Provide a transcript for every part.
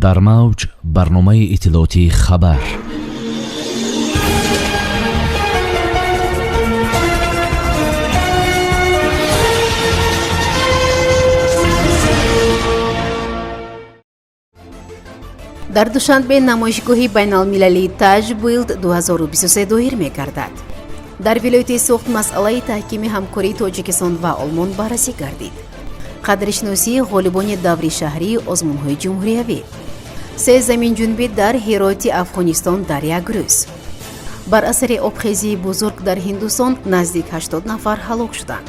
Дар мавҷ барномаи иттилоотии «Хабар». Дар Душанбе намоишгоҳи байналмилалии Taj Build 2023 доир мегардад. Дар вилояти Суғд масъалаи таҳкими ҳамкории Тоҷикистон ва Олмон баррасӣ гардид. Қадршиносии ғолибони даври шаҳрии озмунҳои ҷумҳуриявӣ. Се заминҷунбӣ дар Ҳироти Афғонистон дар як рӯз. Бар асари обхезии бузург дар Ҳиндустон наздик 80 нафар ҳалок шуданд.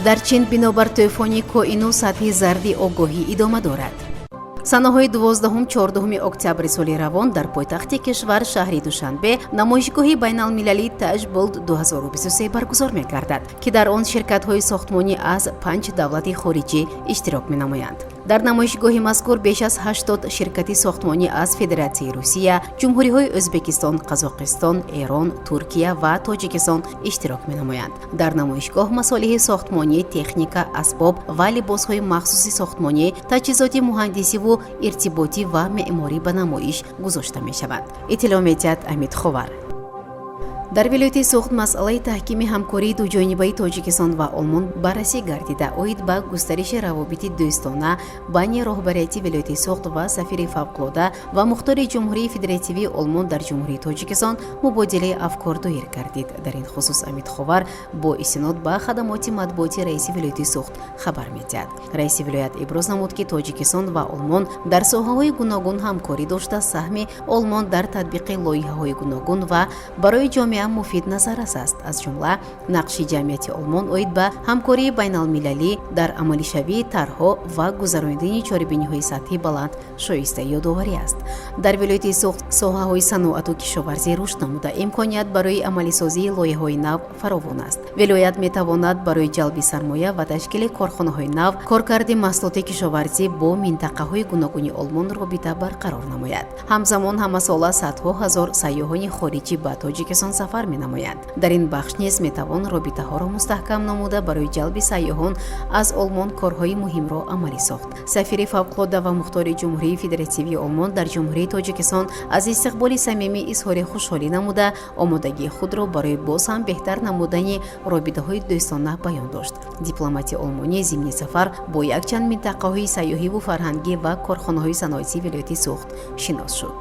Дар Чин бинобар тӯфони Коину сатҳи зарди огоҳӣ идома дорад. Санаҳои 12-14 октябри соли равон дар пойтахти кишвар, шаҳри Душанбе, намоишгоҳи байналмилалии Taj Build 2023 баргузор мегардад, ки дар он ширкатҳои сохтмонӣ аз панҷ давлати хориҷӣ иштирок менамоянд. Дар намоишгоҳи мазкур беш аз 80 ширкати сохтмонӣ аз Федератсияи Русия, ҷумҳуриҳои Ӯзбекистон, Қазоқистон, Эрон, Туркия ва Тоҷикистон иштирок менамоянд. Дар намоишгоҳ масолеҳи сохтмонӣ, техника, асбоб ва либосҳои махсуси сохтмонӣ, таҷҳизоти муҳандисиву иртиботӣ ва меъморӣ ба намоиш гузошта мешаванд, иттилоъ медиҳад Амид Ховар. Дар вилояти Суғд масъалаи таҳкими ҳамкории дуҷонибаи Тоҷикистон ва Олмон баррасӣ гардида, оид ба густариши равобити дӯстона байни роҳбарияти вилояти Суғд ва сафири фавқулода ва мухтори Ҷумҳурии Федеративии Олмон дар Ҷумҳурии Тоҷикистон мубодилаи афкор доир гардид. Дар ин хусус Амид Ховар бо истинод ба хадамоти матбуоти раиси вилояти Суғд хабар медиҳад. Раиси вилоят иброз намуд, ки Тоҷикистон ва Олмон дар соҳаҳои гуногун ҳамкорӣ дошта, саҳми Олмон дар татбиқи лоиҳаҳои гуногун ва барои ҷомеа муфид назаррас аст. Аз ҷумла нақши ҷамъияти Олмон оид ба ҳамкории байналмилалӣ дар амалишавии тарҳҳо ва гузаронидани чорабиниҳои сатҳи баланд шоистаи ёдоварӣ аст. Дар вилояти Суғд соҳаҳои саноату кишоварзӣ рушд намуда, имконият барои амалисозии лоиҳаҳои нав фаровон аст. Вилоят метавонад барои ҷалби сармоя ва ташкили корхонаҳои нав, коркарди маҳсулоти кишоварзӣ бо минтақаҳои гуногуни Олмон робита барқарор намояд. Ҳамзамон ҳамасола садҳо ҳазор сайёҳони хориҷӣ ба Тоҷикистон сафар менамоянд. Дар ин бахш низ метавон робитаҳоро мустаҳкам намуда, барои ҷалби сайёҳон аз Олмон корҳои муҳимро амалӣ сохт. Сафири фавқулода ва мухтори Ҷумҳурии Федеративии Олмон дар Ҷумҳурии Тоҷикистон аз истиқболи самимӣ изҳори хушҳолӣ намуда, омодагии худро барои боз ҳам беҳтар намудани робитаҳои дӯстона баён дошт. Дипломати олмонӣ зимни сафар бо якчанд минтақаҳои сайёҳиву фарҳангӣ ва корхонаҳои саноатии вилояти Суғд шинос шуд.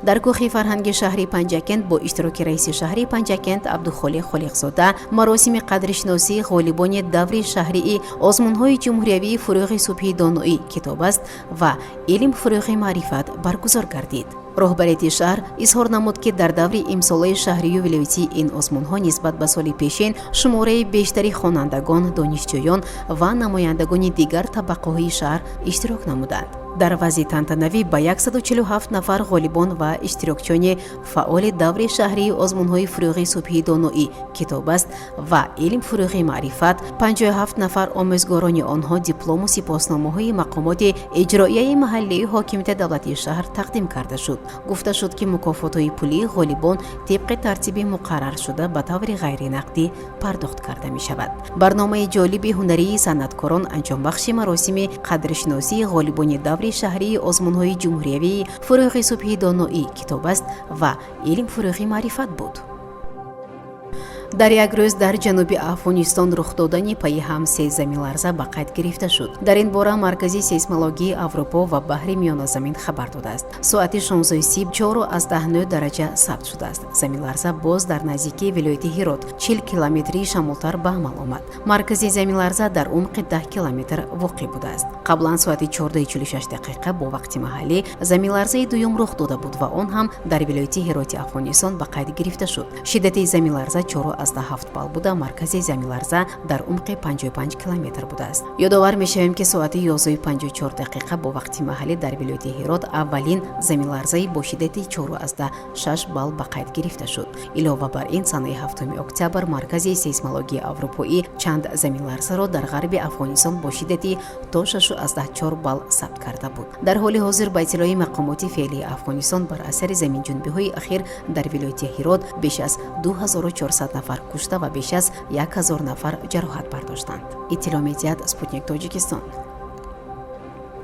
Дар кӯхи фарҳанги шаҳри Панҷакент бо иштироки раиси шаҳри Панҷакент Абдухолиқ Холиқзода маросими қадршиносии ғолибони даври шаҳрии озмунҳои ҷумҳуриявии «Фурӯғи субҳи доноӣ китоб аст» ва «Илм фурӯғи маърифат» баргузор гардид. Роҳбарияти шаҳр изҳор намуд, ки дар даври имсолаи шаҳрию вилоятии ин озмунҳо нисбат ба соли пешин шумораи бештари хонандагон, донишҷӯён ва намояндагони дигар табақаҳои шаҳр иштирок намуданд. Дар вазъи тантанавӣ ба 147 нафар ғолибон ва иштирокчиёни фаъоли даври шаҳрии озмунҳои «Фурӯғи субҳи доноӣ китоб аст» ва «Илм фурӯғи маърифат», 57 нафар омӯзгорони онҳо диплому сипосномаҳои мақомоти иҷроияи маҳаллии ҳокимияти давлатии шаҳр тақдим карда шуд. Гуфта шуд, ки мукофотҳои пулии ғолибон тибқи тартиби муқарраршуда ба таври ғайринақдӣ пардохт карда мешавад. Барномаи ҷолиби ҳунарии санъаткорон анҷомбахши маросими қадршиносии ғолибони даври шаҳрии озмунҳои ҷумҳуриявии «Фурӯғи субҳи доноӣ китоб аст» ва «Илм фурӯғи маърифат» буд. Дар як рӯз дар ҷануби Афғонистон рух додани пайи ҳам се заминларза ба қайд гирифта шуд. Дар ин бора Маркази сейсмологии Аврупо ва баҳри Миёназамин хабар додааст. Соати 16:30 4,9 дараҷа сабт шудааст. Заминларза боз дар наздикии вилояти Ҳирот, 40 километрии шамолтар, ба амал омад. Маркази заминларза дар умқи 10 километр воқеъ будааст. Қаблан соати 14:46 дақиқа бо вақти маҳаллӣ заминларзаи дуюм рух дода буд ва он ҳам дар вилояти Ҳироти Афғонистон ба қайд гирифта шуд. Шиддати заминларза 4,7 балл буда, маркази заминларза дар умқи 55 километр будааст. Ёдовар мешавем, ки соати 11:54 дақиқа бо вақти маҳаллӣ дар вилояти Ҳирот аввалин заминларзаи бо шиддати 4,6 балл ба қайд гирифта шуд. Илова бар ин, санаи 7 октябр Маркази сейсмологии аврупоӣ чанд заминларзаро дар ғарби Афғонистон бо шиддати то 6,4 балл сабт карда буд. Дар ҳоли ҳозир, ба иттилои мақомоти феълии Афғонистон, бар асари заминҷунбиҳои ахир дар вилояти Ҳирот беш аз 2400 нафар кушта ва беш аз 1000 нафар ҷароҳат бардоштанд, иттилоъ медиҳад Спутник Тоҷикистон.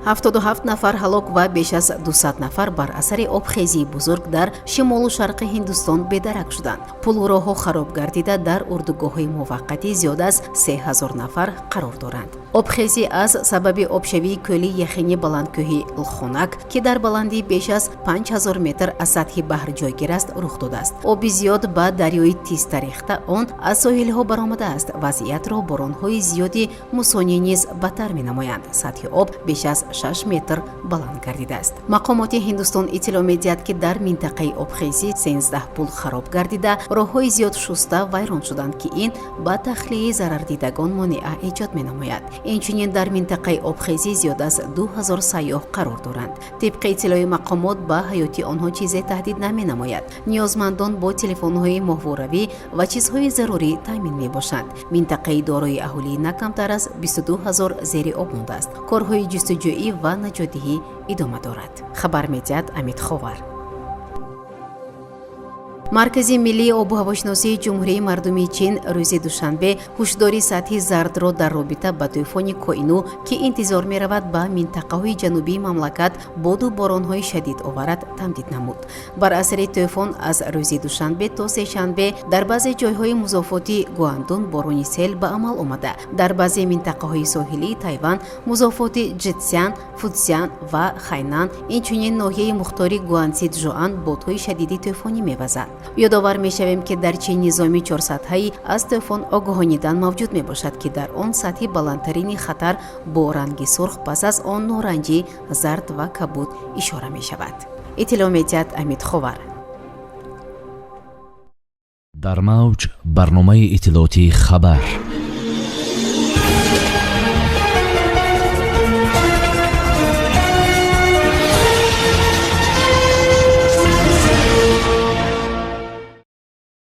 77 нафар ҳалок ва беш аз 200 нафар бар асари обхезии бузург дар шимолу шарқи Ҳиндустон бедарак шуданд. Пулу роҳҳо хароб гардида, дар урдугоҳҳои муваққатӣ зиёд аз 3000 нафар қарор доранд. Обхезӣ аз сабаби обшавии кӯли яхини баландкӯҳи Лхонак, ки дар баландии беш аз 5000 метр аз сатҳи баҳр ҷойгир аст, рух додааст. Оби зиёд ба дарёи Тиста рехта, он аз соҳилҳо баромадааст. Вазъиятро боронҳои зиёди мусонӣ низ бадтар менамоянд. Сатҳи об беш аз 6 метр баланд гардидааст. Мақомоти Ҳиндустон иттилоъ медиҳад, ки дар минтақаи обхезӣ 13 пул хароб гардида, роҳҳои зиёд шуста вайрон шуданд, ки ин ба тахлияи зарардидагон монеа эҷод менамояд. Инчунин дар минтақаи обхезӣ зиёд аз 2000 сайёҳ қарор доранд. Тибқи иттилои мақомот, ба ҳаёти онҳо чизе таҳдид наменамояд. Ниёзмандон бо телефонҳои моҳворавӣ ва чизҳои зарурӣ таъмин мебошанд. Минтақаи дорои аҳолии на камтар аз 22 ҳазор зери об мондааст. Корҳои ҷустуҷӯӣ ва наҷотдиҳӣ идома дорад, хабар медиҳад Амид Ховар. Маркази миллии обу ҳавошиносии Ҷумҳурии Мардумии Чин рӯзи душанбе ҳушдори сатҳи зардро дар робита ба тӯфони Коину, ки интизор меравад ба минтақаҳои ҷанубии мамлакат боду боронҳои шадид оварад, тамдид намуд. Бар асари тӯфон аз рӯзи душанбе то сешанбе дар баъзе ҷойҳои музофоти Гуандун борони сел ба амал омада, дар баъзе минтақаҳои соҳилии Тайван, музофоти Ҷитсян, Футсян ва Хайнан, инчунин ноҳияи мухтори Гуанси Чжуан бодҳои шадиди тӯфонӣ мевазанд. Ёдовар мешавем, ки дар Чин низоми чорсатҳаи аз тӯфон огоҳонидан мавҷуд мебошад, ки дар он сатҳи баландтарини хатар бо ранги сурх, пас аз он норанҷӣ, зард ва кабуд ишора мешавад, иттилоъ медиҳад Амид Ховар. Дар мавҷ барномаи иттилоотии «Хабар».